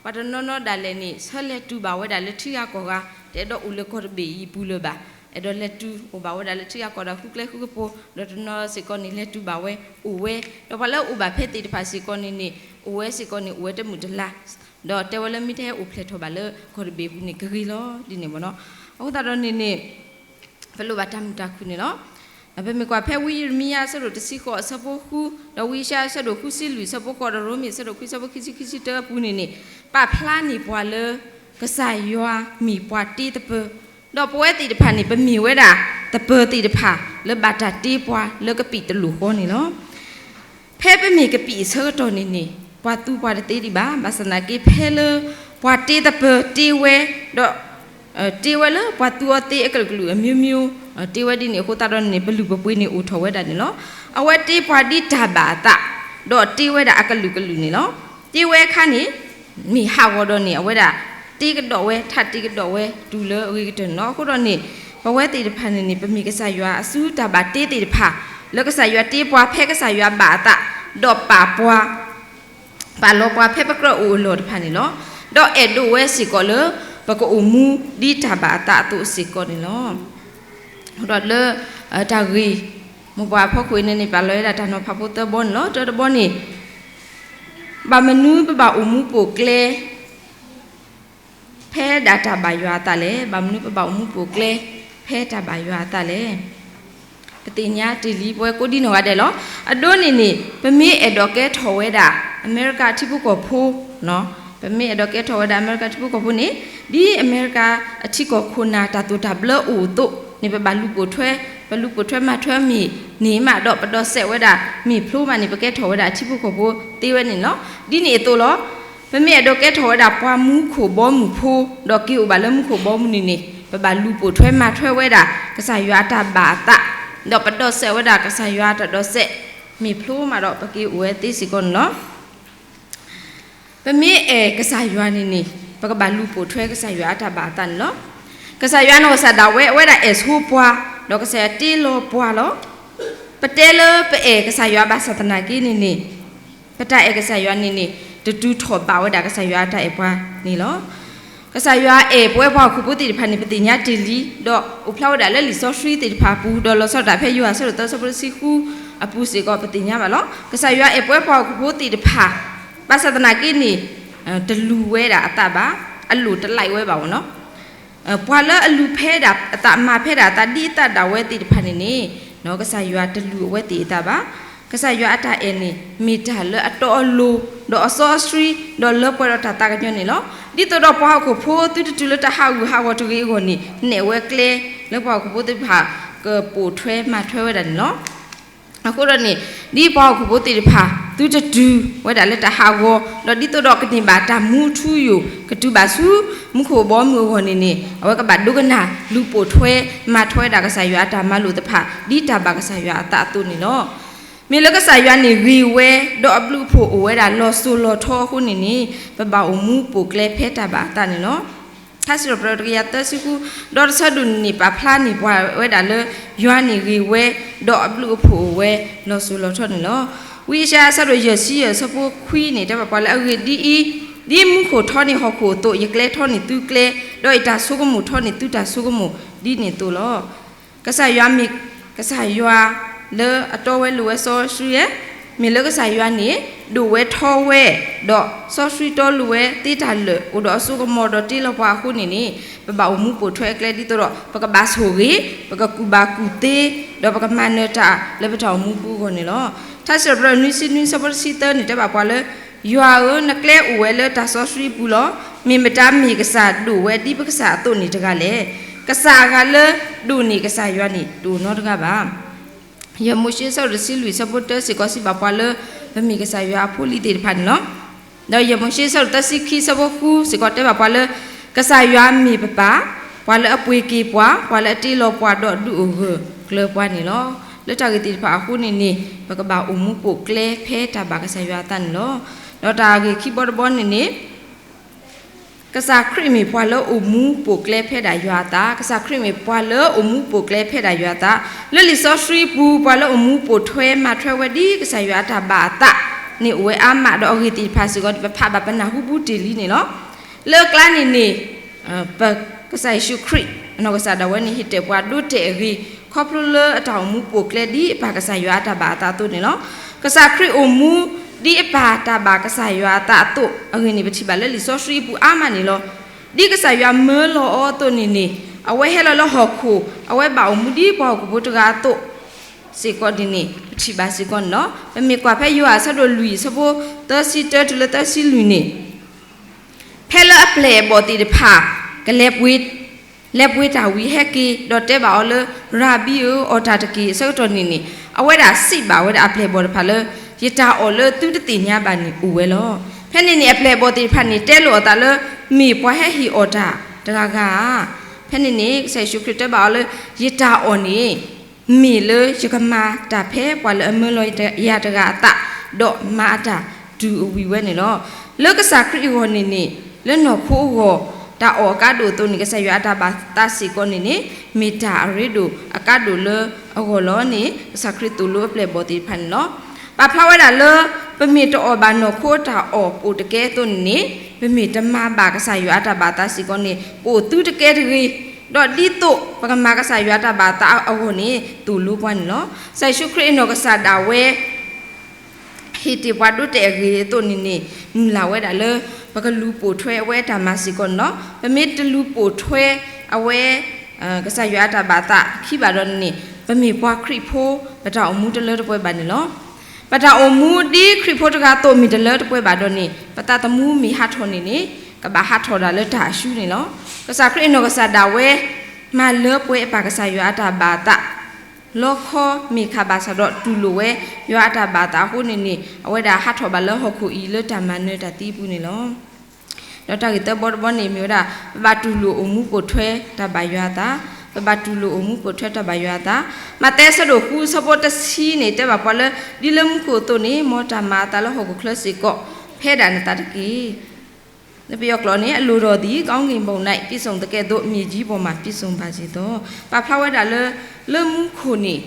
ၤတနီၤနီၤဒၣ်လဲာ်န့ၣ် ဆၢလဲၤတူၢ်ဘၣ်ဝဲဒၣ်လၢထံဂၤကီၢ်ဂၤ, တအဲၣ်ဒိးအိၣ်လၢကီၢ်တဘ့ၣ်အံၤအပူၤလၢၤဘၣ်, အဲၣ်ဒိးလဲၤတူၢ်အိၣ်ဘၣ်ဝဲဒၣ်လၢထံဂၤကီၢ်ဂၤ ဃုကျဲဃုကပူၤ, ဒီးတနီၤစ့ၢ်ကီးန့ၣ် လဲၤတူၢ်ဘၣ်ဝဲ အိၣ်ဝဲ, ဒီးပှၤလၢအအိၣ်ဘၣ်ဖဲသ့ၣ်တဖၣ်စ့ၢ်ကီးန့ၣ်န့ၣ် အိၣ်ဝဲစ့ၢ်ကီးန့ၣ် အိၣ်ဝဲတမုာ်တလၤ, ဒီးတဲဝဲလၢမ့ၢ်တဟဲအိၣ်ဖျဲၣ်ထီၣ်ဘၣ်လၢကီၢ်တဘ့ၣ်အပူၤန့ၣ် ကဂ့ၤလီၤဒ်န့ၣ်ဘၣ်နီၤ. အဃိသတးဒီးန့ၣ်န့ၣ် ပလိၣ်ဘၣ်တၢ်မုာ်တၢ်ခုၣ်န့ၣ်လီၤ. ပမ့ၢ်ကွၢ်ဖဲဝံယံးရမံယၤအဆၢဒိၣ်တဆံဃိးအဆၢဖိဃု, ဒီးဝံယၡါယၤအဆၢဒိၣ်ဃုဆံလွံၢ်အဆၢဖိဃိး, ဒီးရိမ့ၤအဆၢဒိၣ်ခွံအဆၢဖိခံဆံ ခံဆံတၢအပူၤန့ၣ်န့ၣ်, ပာ်ဖျါန့ၢ်ပှၤလၢ ကစၢ်ယွၤမ့ၢ်ပှၤတ့သပၢၤ, ဒီးပဝဲသ့ၣ်တဖၣ်န့ၣ် ပမ့ၢ်ဝဲဒၣ်သပၢၤသ့ၣ်တဖၣ်လၢဘၣ်တၢ်တ့ပှၤလၢကပံာ်တလိၣ်ဃီန့ၣ်လီၤ. ဖဲပမ့ၢ်ကပံာ်အဆၢကတီၢ်န့ၣ်န့ၣ် ပှၤသူပှၤတသ့ဒံးဘၣ်. ဘၣ်ဆၣ်သနာ်က့ ဖဲလၢပှၤတ့သပၢၤတ့ဝဲ, ဒီး တ့ဝဲလၢပှၤသူအီၤသ့အကလုာ်ကလုာ်အမျိုးမျိုး, တ့ဝဲဒ်န့ၣ်အဃိသတးဒီးန့ၣ် ပလုၢ်ပပှ့ၤန့ၣ်အိၣ်ထီၣ်ဝဲဒၣ်န့ၣ်လီၤ. အဝဲတ့ပှၤဒ်တၢ်ဘၣ်အသး, ဒီးတ့ဝဲဒၣ်အကလုာ်ကလုာ်န့ၣ်လီၤ. တ့ဝဲအခါန့ၣ် မ့ၢ်ဟးဂီၤဒီးန့ၣ် အဝဲဒၣ်တ့ကဒီးဝဲ ထးတ့ကဒီးဝဲ တုၤလၢအဂ့ၤကတၢၢ်န့ၣ်လီၤ. အဃိဒီးန့ၣ် ပဝဲသ့ၣ်တဖၣ်န့ၣ်န့ၣ် ပမ့ၢ်ကစၢ်ယွၤအစုတၢ်ဘၣ်တ့သ့ၣ်တဖၣ်, လၢကစၢ်ယွၤတ့ပှၤဖဲကစၢ်ယွၤဘၣ်အသး, ဒီးပာ်ပှၤ ပာ်လီၤပှၤဖဲပကြၢးအိၣ်အလီၢ်တဖၣ်န့ၣ်လီၤ. ဒီးအဲၣ်ဒိးဝဲစ့ၢ်ကီးလၢ ပကအိၣ်မူဒ်တၢ်ဘၣ်အသးအသိးစ့ၢ်ကီးန့ၣ်လီၤ. ဒီးလၢ တၢ်ဂ့ၢ်မိၢ်ပှၢ်အဖီခိၣ်အံၤန့ၣ်န့ၣ် ပာ်လီၤဝဲဒၣ်တၢ်နီၤဖးဖိသၢဘီန့ၣ်လီၤ. တၢတဘီန့ၣ် ဘၣ်မနုၤပဘၣ်အိၣ်မူပိာ်ကျဲ ဖဲဒၣ်တၢ်ဘၣ်ယွၤအသးလဲၣ်. ဘၣ်မနုၤပဘၣ်အိၣ်မူပိာ်ကျဲ ဖဲတၢ်ဘၣ်ယွၤအသးလဲၣ်. ပသ့ၣ်ညါတ့ၢ်လံ ပဝဲကိးဒံနီၢ်ဂၤဒဲးလီၤ. အဒိန့ၣ်န့ၣ် ပမ့ၢ်အဲၣ်ဒိးကဲထီၣ်ဝဲဒၣ် အမဲရကၤထံဖိကီၢ်ဖိ, ပမ့ၢ်အဲၣ်ဒိးကဲထီၣ်ဝဲဒၣ်အမဲရကၤထံဖိကီၢ်ဖိန့ၣ် ဒ်အမဲရကၤအထံကီၢ်ခိၣ်နၢ် တၢ်သိၣ်တၢ်ဘျၢအိၣ်အသိးန့ၣ် ပဘၣ်လူၤပိာ်ထွဲ, ပလူၤပိာ်ထွဲမၤထွဲမ့ၢ်န့ၢ်မးဒီး ပဒိးစဲးဝဲဒၣ်မ့ၢ်ဖျိမးန့ၣ် ပကဲထီၣ်ဝဲဒၣ်ထံဖိကီၢ်ဖိသ့ဝဲန့ၣ်လီၤ. ဒ်န့ၣ်အသိးလီၤ. ပမ့ၢ်အဲၣ်ဒိးကဲထီၣ်ဝဲဒၣ်ပှၤမူခိၣ်ဘီမုၢ်ဖိ ဒီးက့ၤအိၣ်ဘၣ်လၢမူခိၣ်ဘီမုၢ်န့ၣ်န့ၣ် ပဘၣ်လူၤပိာ်ထွဲမၤထွဲဝဲဒၣ် ကစၢ်ယွၤအတၢ်ဘၣ်အသး, ဒီးပဒိးစဲးဝဲဒၣ်ကစၢ်ယွၤအတၢ်ဒိးစဲး မ့ၢ်ဖျိမးဒီး ပက့ၤအိၣ်ဝဲသ့စ့ၢ်ကီးန့ၣ်လီၤ. ပမ့ၢ်အဲၣ်ကစၢ်ယွၤန့ၣ်န့ၣ် ပကဘၣ်လူၤပိာ်ထွဲကစၢ်ယွၤအတၢ်ဘၣ်အသးန့ၣ်လီၤ. ကစၢ်ယွၤနီၢ်ကစၢ်ဒၣ်ဝဲ အဝဲဒၣ်အဲၣ်ဆိပှၤ, ဒီးကစၢ်ယွၤတ့လီၤပှၤလီၤ. ပတဲလၢပအဲၣ်ကစၢ်ယွၤဘၣ်ဆၣ်သနာ်က့န့ၣ်န့ၣ် ပတၢ်အဲၣ်ကစၢ်ယွၤန့ၣ်န့ၣ် တတုၤထီၣ်ဘးဝဲဒၣ်ကစၢ်ယွၤအတၢ်အဲၣ်ပှၤန့ၣ်လီၤ. ကစၢ်ယွၤအဲၣ်ပဝဲပှၤဟီၣ်ခိၣ်ဖိသ့ၣ်တဖၣ်န့ၣ် ပသ့ၣ်ညါတ့ၢ်လံ, ဒီးအိၣ်ဖျါဝဲဒၣ်လၢလံာ်စီဆှံသ့ၣ်တဖၣ်အပူၤ, ဒီးလီၤဆီဒၣ်တၢ်ဖဲယိၤဟၣ်အဆၢဒိၣ်သၢအဆၢဖိတဆံဃုအပူၤစ့ၢ်ကီး ပသ့ၣ်ညါဘၣ်လီၤ. ကစၢ်ယွၤအဲၣ်ပဝဲပှၤဟီၣ်ခိၣ်ဖိသ့ၣ်တဖၣ် ဘၣ်ဆၣ်သနာ်က့န့ၣ် တလူၤဝဲဒၣ်အသးဘၣ်, အလိၣ်တလံးဝဲဘၣ်ဝဲနီၤ. ပှၤလၢအလူၤဖဲဒၣ်အသး မၤဖဲဒၣ်အသး ဒ်အသးဒၣ်ဝဲသ့ၣ်တဖၣ်န့ၣ်န့ၣ် ကစၢ်ယွၤတလူၤအဝဲသ့ၣ်အသးဘၣ်. ကစၢ်ယွၤအတၢ်အဲၣ်န့ၣ် မ့ၢ်တၢ်လၢအတီအလိၤ, ဒီးအစီအဆှံ, ဒီးလၢပှဲၤဒီးတၢ်သးကညီၤန့ၣ်လီၤ. ဒ်သိးဒီးပှၤဟီၣ်ခိၣ်ဖိသုတတုၤလၢတၢ်ဟးဂူာ်ဟးဂီၤတဂ့ၤအဂီၢ်န့ၣ် နဲၣ်ဝဲကျဲလၢပှၤဟီၣ်ခိၣ်ဖိသ့ၣ်တဖၣ် ကပိာ်ထွဲမၤထွဲဝဲဒၣ်န့ၣ်လီၤ. အဃိဒီးန့ၣ် ဒ်ပှၤဟီၣ်ခိၣ်ဖိသ့ၣ်တဖၣ် သုတတုၤဝဲဒၣ်လၢတၢ်ဟးဂီၤ, ဒီးဒ်သိးဒီးကန့ၢ်ဘၣ်တၢ်မူထူယိာ် ကတုၤဘၣ်ဆူမူခိၣ်ဘီမုၢ်အဂီၢ်န့ၣ်န့ၣ် အဝဲကဘၣ်ဒိကနၣ် လူၤပိာ်ထွဲ မၤထွဲဝဲဒၣ်ကစၢ်ယွၤအတၢ်မၤလိာ်သ့ၣ်တဖၣ် ဒ်တၢ်ဘၣ်ကစၢ်ယွၤအသးအသိးန့ၣ်လီၤ. မ့ၢ်လၢကစၢ်ယွၤန့ၣ်ဂ့ၤဝဲ ဒီးအဘျုးအဖှိၣ်အိၣ်ဝဲဒၣ်လီၤစိၤလီၤထီအဃိန့ၣ်န့ၣ် ပဘၣ်အိၣ်မူပိာ်ကျဲဖဲတၢ်ဘၣ်အသးန့ၣ်လီၤ. ထါစံးထီၣ်ပတြၢၤတကယၤသၢဆံဃု ဒီးတဆၢဒိၣ်န့ၣ်န့ၣ် ပာ်ဖျါန့ၢ်ပှၤဝဲဒၣ်လၢ ယွၤန့ၣ်ဂ့ၤဝဲ ဒီးအဘျုးအဖှိၣ်အိၣ်ဝဲလီၤစိၤလီၤထီန့ၣ်လီၤ. ဝံယၡါယၤအဆၢဒိၣ်ယဲၢ်ဆံယဲၢ်အဆၢဖိခွံန့ၣ် တဲဘၣ်ပှၤလၢအဂ့ၢ်ဒ်အံၤ, ဒ်မူခိၣ်ထီန့ၢ်ဟီၣ်ခိၣ်အသိး ယကျဲထီန့ၢ်သုကျဲ, ဒီးယတၢ်ဆိကမိၣ်ထီန့ၢ်သုတၢ်ဆိကမိၣ် ဒ်န့ၣ်အသိးလီၤ. ကစၢ်ယွၤမ့ၢ်ကစၢ်ယွၤလၢအတီဝဲလိၤဝဲစီဆှံဧၢ, မ့ၢ်လၢကစၢ်ယွၤန့ၣ် ဒိၣ်ဝဲထီဝဲ, ဒီးစီဆှံတီလိၤဝဲသ့တၢ်လၢာ် အိၣ်ဒီးအစိကမီၤဒီးတ့လီၤပှၤအဃိန့ၣ်န့ၣ် ပဘၣ်အိၣ်မူပိာ်ထွဲအကျဲဒ်သိးဒီး ပကဘၣ်ဆိၣ်ဂ့ၤ, ပကကူၣ်ဘၣ်ကူၣ်သ့, ဒီးပကမၤနၢၤတၢ်လၢပတၢ်အိၣ်မူပူၤအဂီၢ်န့ၣ်လီၤ. ထါစံးထီၣ်ပတြၢၤနွံဆံနွံအဆၢဖိတဆံသၢန့ၣ် တဲဘၣ်ပှၤလၢ ယွၤဧၢ, နကျဲအိၣ်ဝဲလၢတၢ်စီဆှံအပူၤလီၤ. မ့ၢ်မတၤမ့ၢ်ကစၢ်ဒိၣ်ဝဲဒ်ပကစၢ်အသိးန့ၣ်တဂၤလဲၣ်. ကစၢ်အဂၤလၢဒိၣ်န့ၢ်ကစၢ်ယွၤန့ၣ် တအိၣ်နီတဂၤဘၣ်. ယဲၢ်မိၤၡ့ဆၢဒိၣ်တဆံလွံၢ်ဆၢဖိတၢစ့ၢ်ကီးစံးဘၣ်ပှၤလၢ ပမ့ၢ်ကစၢ်ယွၤအဖိလံၤသ့ၣ်တဖၣ်န့ၣ်လီၤ. ဒီးယဲၢ်မိၤၡ့ဆၢဒိၣ်တဆံခံဆၢဖိဃုစ့ၢ်ကီးတဲဘၣ်ပှၤလၢ ကစၢ်ယွၤမ့ၢ်ပပၢ်, ပှၤလၢအပှ့ၤက့ၤပှၤ, ပှၤလၢအတ့လီၤပှၤဒီးဒုးအိၣ်ဂၢၢ်ကျၢၤပှၤန့ၣ်လီၤ. လၢတၢ်ဂ့ၢ်သ့ၣ်တဖၣ်အဃိန့ၣ်န့ၣ် ပကဘၣ်အိၣ်မူပိာ်ကျဲဖဲတၢ်ဘၣ်ကစၢ်ယွၤအသးန့ၣ်လီၤ. ဒီးတၢ်ဂ့ၢ်ခံဘီတဘီန့ၣ်န့ၣ် ကစၢ်ခရံာ်မ့ၢ်ပှၤလၢအိၣ်မူပိာ်ကျဲဖဲဒၣ်ယွၤအသး, ကစၢ်ခရံာ်မ့ၢ်ပှၤလၢအိၣ်မူပိာ်ကျဲဖဲဒၣ်ယွၤအသး, လၢလံာ်စီဆှံပူၤ ပှၤလၢအိၣ်မူပိာ်ထွဲမၤထွဲဝဲဒ်ကစၢ်ယွၤအတၢ်ဘၣ်အသးန့ၣ်အိၣ်ဝဲအါမး ဒီးအဂ့ၢ်သ့ၣ်တဖၣ်စ့ၢ်ကီး ပဖးဘၣ်ပနၢ်ဟူဘူးတ့ၢ်လံန့ၣ်လီၤ. လၢအကျါန့ၣ်န့ၣ် ပကစၢ်ယ့ၣ်ၡူးခရံာ် အနီၢ်ကစၢ်ဒၣ်ဝဲန့ၣ် ဟ့ၣ်တဲာ်ပှၤဒိတဲာ်အဂ့ၢ် ခီဖျိလၢအတၢ်အိၣ်မူပိာ်ကျဲဒ်အပၢ်ကစၢ်ယွၤအတၢ်ဘၣ်အသးအသိးန့ၣ်လီၤ. ကစၢ်ခရံာ်အိၣ်မူဒ်အပၢ်တၢ်ဘၣ်ကစၢ်ယွၤအသးအသိးအဂ့ၢ်န့ၣ် ပထံၣ်ဘၣ်လၢလံာ်စီဆှံအပူၤအါမးန့ၣ်လီၤ. ဒ်ကစၢ်ယွၤမၢလီၤအီၤအသိးန့ၣ်န့ၣ် အဝဲဟဲလီၤလၢဟီၣ်ခိၣ် အဝဲဘၣ်အိၣ်မူဒ်ပှၤဟီၣ်ခိၣ်ဖိတဂၤအသိး စ့ၢ်ကီးန့ၣ်န့ၣ် ပထံၣ်ဘၣ်စ့ၢ်ကီးန့ၣ်လီၤ. ပမ့ၢ်ကွၢ်ဖဲယိၤဟၣ်အဆၢဒိၣ်လွံၢ် အဆၢဖိသၢဆံတၢတုၤလၢသၢဆံလွံၢ်န့ၣ် ဖဲလၢအပျဲၢ်အဘီၣ်သ့ၣ်တဖၣ် ကလဲၤပှ့ၤ, လဲၤပှ့ၤတၢ်ဝံၤဟဲက့ၤ ဒီးတဲဘၣ်အီၤလၢ ရၤဘံဧၢ, အီၣ်တၢ်တက့ၢ် အဆၢကတီၢ်န့ၣ်န့ၣ် အဝဲဒၣ်စံးဘၣ်ဝဲဒၣ်အပျဲၢ်အဘီၣ်တဖၣ်လၢ ယတၢ်အီၣ်လၢသုတသ့ၣ်ညါဘၣ်န့ၣ်အိၣ်ဝဲလီၤ. ဖဲန့ၣ်န့ၣ် အပျဲၢ်အဘီၣ်သ့ၣ်တဖၣ်န့ၣ် တဲလိာ်အသးလၢ မ့ၢ်ပှၤဟဲဟ့ၣ်အီၣ်တၢ်တဂၤဂၤဧါ. ဖဲန့ၣ်န့ၣ် ကစၢ်ယ့ၣ်ၡူးခရံာ်တဲဘၣ်အီၤလၢ ယတၢ်အီၣ်န့ၣ် မ့ၢ်လၢယကမၤတၢ်ဖဲပှၤလၢအမၢလီၤယၤတဂၤအသး ဒီးမၤအတၢ်တုၤအဝံၤဝဲန့ၣ်လီၤ. လၢကစၢ်ခရံာ်အဂီၢ်န့ၣ်န့ၣ် လၢနီၢ်ခိအဂီၢ် တၢ်အီၣ်အကါဒိၣ်အသိးန့ၣ် ကစၢ်ယွၤအတၢ်ဘၣ်သးစ့ၢ်ကီးန့ၣ်န့ၣ် မ့ၢ်တၢ်အရ့ဒိၣ်အကါဒိၣ်လၢအဂီၢ်လီၤန့ၣ် ကစၢ်ခရံာ်သိၣ်လိအပျဲၢ်အဘီၣ်သ့ၣ်တဖၣ်န့ၣ်လီၤ. ပာ်ဖျါဝဲဒၣ်လၢ ပမ့ၢ်တအီၣ်ဘၣ်နီၢ်ခိအတၢ်အီၣ်ပိာ်တကဲအသိးန့ၣ်န့ၣ် ပမ့ၢ်တမၤဘၣ်ကစၢ်ယွၤအတၢ်ဘၣ်သးစ့ၢ်ကီးန့ၣ် ပအိၣ်သုတကဲတဂ့ၤ, ဒီးဒ်သိးပကမၤကစၢ်ယွၤအတၢ်ဘၣ်သးအဂီၢ်န့ၣ် သိၣ်လိပှၤန့ၣ်လီၤ. ကစၢ်ယ့ၣ်ၡူးခရံာ်အနီၢ်ကစၢ်ဒၣ်ဝဲ ဟ့ၣ်တ့ၢ်ပှၤဒိတဲာ်အဂ့ၢ်အသိးန့ၣ်န့ၣ် မုၢ်လၢ်ဝဲဒၣ်လၢ ပကလူၤပိာ်ထွဲအဝဲအတၢ်မၤစ့ၢ်ကီးန့ၣ်လီၤ. ပမ့ၢ်တလူၤပိာ်ထွဲအဝဲ ကစၢ်ယွၤအတၢ်ဘၣ်သးခံဘၣ်ဒီးန့ၣ်န့ၣ် ပမ့ၢ်ပှၤခရံာ်ဖိ ပတၢ်အိၣ်မူတလၢတပှဲၤဘၣ်န့ၣ်လီၤ. ပတၢ်အိၣ်မူဒ်ခရံာ်ဖိတဂၤအသိးမ့ၢ်တလၢတပှဲၤဘၣ်ဒီးန့ၣ် ပသးသမူမ့ၢ်ဟးထီၣ်န့ၣ်န့ၣ် ကဘၣ်ဟးထီၣ်ဒၣ်လၢတၢ်အရှုံးန့ၣ်လီၤ. ကစၢ်ခရံာ်အနီၢ်ကစၢ်ဒၣ်ဝဲ မၤလၢပှဲၤအပၢ်ကစၢ်ယွၤအတၢ်ဘၣ်သး လီခီမ့ၢ်ခးဘၣ်ဆၣ်ဒီးတူၢ်လိာ်ဝဲ ယွၤအတၢ်ဘၣ်သးအဃိန့ၣ်န့ၣ် အဝဲဒၣ်ဟးထီၣ်ဘၣ်လၢဟီၣ်ခိၣ်အံၤလၢတၢ်မၤနၢၤတၢ်သံအပူၤန့ၣ်လီၤ. ဒီးတၢ်ဂ့ၢ်သၢဘီတဘီန့ၣ်မ့ၢ်ဝဲဒၣ် ပဘၣ်တူၢ်လိာ်အိၣ်မူပိာ်ထွဲတၢ်ဘၣ်ယွၤအသး, ပဘၣ်တူၢ်လိာ်အိၣ်မူပိာ်ထွဲတၢ်ဘၣ်ယွၤအသး. မးသဲအဆၢဒိၣ်ဃုအဆၢဖိတဆံန့ၣ် တဲဘၣ်ပှၤလၢ ဒ်လၢမူခိၣ်အသိးန့ၣ် မ်တၢ်မၤအသးလၢဟီၣ်ခိၣ်ချၢစ့ၢ်ကီး ဖဲဒၣ်နသးတက့ၢ်. လၢပယီၤကျိာ်န့ၣ် အလိၣ်ထီၣ်သည့် ကောင်းကင်ဘုံ၌ ပြည့်စုံသကဲ့သို့ မြေကြီးပေါ်မှာ ပြည့်စုံပါစေသော. ပာ်ဖျါဝဲဒၣ်လၢ လၢမူခိၣ်န့ၣ်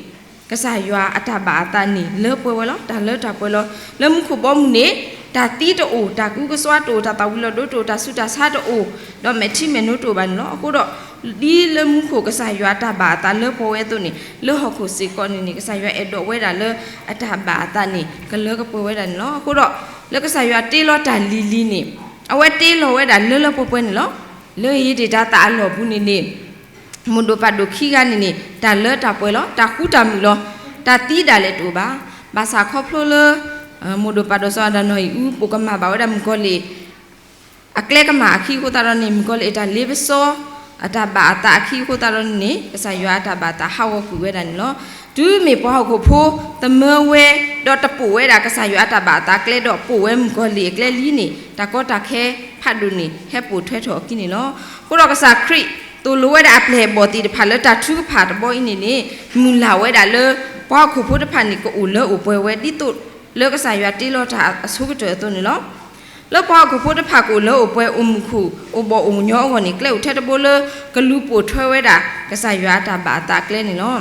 ကစၢ်ယွၤအတၢ်ဘၣ်အသးန့ၣ် လၢပှဲၤဝဲလီၤ. တၢ်လၢတၢ်ပှဲၤလီၤ. လၢမူခိၣ်ဘီမုၢ်န့ၣ် တၢ်သံတအိၣ်, တၢ်ကူကစွါတအိၣ်, တၢ်သၣ်ဝံၤလီၤဒိတအိၣ်, တၢ်ဆူးတၢ်ဆါတအိၣ်, ဒီးမဲာ်ထံမဲာ်နိတအိၣ်ဘၣ်န့ၣ်လီၤ. အဃိဒီး ဒ်လၢမူခိၣ်ကစၢ်ယွၤအတၢ်ဘၣ်အသးလၢပှဲၤဝဲအသိးန့ၣ် လၢဟီၣ်ခိၣ်စ့ၢ်ကီးန့ၣ်န့ၣ် ကစၢ်ယွၤအဲၣ်ဒိးဝဲဒၣ်လၢအတၢ်ဘၣ်အသးန့ၣ် ကလၢကပှဲၤဝဲဒၣ်န့ၣ်လီၤ. အဃိဒီး လၢကစၢ်ယွၤတ့လီၤတၢ်လံၤလံၤန့ၣ် အဝဲတ့လီၤဝဲဒၣ်လၢလၢပှဲၤပှဲၤန့ၣ်လီၤ. လၢဧ့ဒ့ၣ်တၤသၣ်အလီၢ်ပူၤန့ၣ်န့ၣ် မိၢ်ဒိၣ်ပၢ်ဒိၣ်ခံဂၤန့ၣ်န့ၣ် တၢ်လၢတၢ်ပှဲၤလီၤ. တၢ်ဃူတၢ်မုာ်လီၤ. တၢ်သံဒၣ်လဲာ်တအိၣ်ဘၣ်. ဘၣ်ဆၣ်ခီဖျိလၢ မိၢ်ဒိၣ်ပၢ်ဒိၣ်စီၤအၤဒၣ်နီၢ်အံၣ်အူ ပိာ်ကမၣ်ဘၣ်ဝဲဒၣ်မုၣ်ကီၤလံၢ် အကျဲကမၣ်အခံအဃိသတးဒီးန့ၣ် မုၣ်ကီၤလံၢ်အတၢ်လ့ပစီ အတၢ်ဘၣ်အသးအခံအဃိသတးဒီးန့ၣ် ကစၢ်ယွၤအတၢ်ဘၣ်သးဟးဂီၤကွံာ်ဝဲဒၣ်န့ၣ်လီၤ. တုၤမ့ၢ်ပှၤဟီၣ်ခိၣ်ဖိ သမၢဝဲ ဒီးတပိာ်ဝဲဒၣ်ကစၢ်ယွၤအတၢ်ဘၣ်အသးအကျဲ ဒီးပိာ်ဝဲမုၣ်ကီၤလံၢ်အကျဲလံန့ၣ် တၢ်ကီတၢ်ခဲဖးဒိၣ်န့ၣ် ဟဲပိာ်ထွဲထီၣ်အခံန့ၣ်လီၤ. အဃိဒီးကစၢ်ခရံာ် သိၣ်လိဝဲဒၣ်အပျဲၢ်အဘီၣ်သ့ၣ်တဖၣ်လၢတၢ်ထုကဖၣ်တဘီအံၤန့ၣ်န့ၣ် မုၢ်လၢ်ဝဲဒၣ်လၢ ပှၤဟီၣ်ခိၣ်ဖိတဖၣ်န့ၣ် ကအိၣ်လၢအိၣ်ပှဲၤဝဲ ဒ်သိးလၢကစၢ်ယွၤတ့လီၤတၢ်အဆိကတၢၢ်အသိးန့ၣ်လီၤ. လၢပှၤဟီၣ်ခိၣ်ဖိတဖၣ်ကအိၣ်လၢအိၣ်ပှဲၤ အိၣ်မုာ်ခိၣ် အိၣ်ဘီၣ်အိၣ်ညီအဂီၢ်န့ၣ် ကျဲအိၣ်ထဲတဘိလၢ ကလူၤပိာ်ထွဲဝဲဒၣ် ကစၢ်ယွၤအတၢ်ဘၣ်အသးအကျဲန့ၣ်လီၤ.